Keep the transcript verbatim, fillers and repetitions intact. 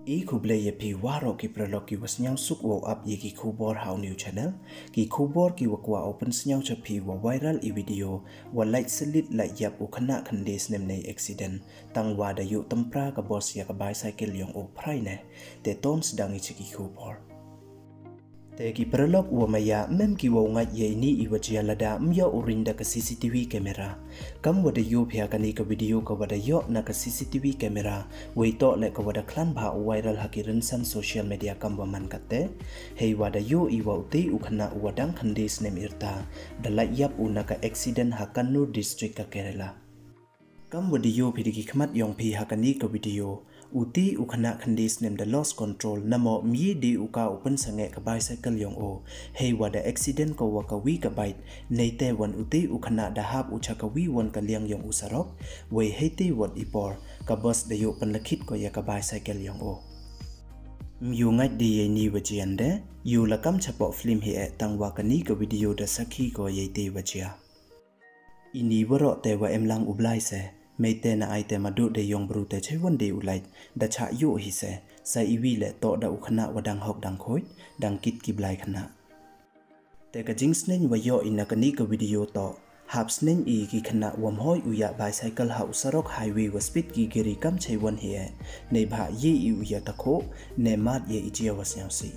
I khublei ya phi waroh ki paralok ki wa sniawsuk wow ap ya ki khubor ha u new channel. Ki khubor ki wa kwah u pynsniaw cha phi, wa viral i video wa lait slit lait yap u khynnah khyndai snem nei accident, tang wa da yoh tympra ka bus ya ka bicycle yong u phrai ne. Te ton sdang i cha ki khubor. Te ki paralok wa maya, mem ki wow ngait ya ini i wa jia lada ym yoh u ring da ka C C T V camera. Kam wa da yoh phi ha kani ka video ka wa da yoh na ka C C T V camera, wei toh le ka wa da khlan bha u viral ha ki rynsan social media kam wa man kate. Hei wa da yoh i wa uti u khynnah u wa dang khyndai snem irta da lait yap u na ka accident ha Kannur district ka Kerala. Kam wa da yoh phi da ki khmat yong phi ha kani ka video, uti u khynnah khyndai snem da lost control, namo myi di u ka u pynsangeh ka bicycle yong u. Hei wa da accident ko wa ka wi ka bike, nei te wan uti u khynnah da hap u cha ka wi wan ka liang yong u sarok, wei hei te wat i por ka bus da yoh pynlakhit ko ya ka bicycle yong u. Ym yoh ngait di ya ini wa jia nde, yoh la kam chapoh film hi e, tang wa kani ka video da sakhi ko ya ite wa jia. Ini waroh te wa em lang u Blai se, mei te na ai te madu de yong bru te chei wan de u lait, da chah yoh hi se, sa iwi le toh da u khynnah wa dang hok dang khoit, dang kit ki blai khynnah. Te ka jingsneng wa yoh i na kani ka video toh, hap sneng i ki khynnah wa ym hoi u ya bicycle ha u sarok highway wa speed ki giri kam chei wan hi e, nei bha ye i u ya takho, ne mat ye i jia wa sniawsih.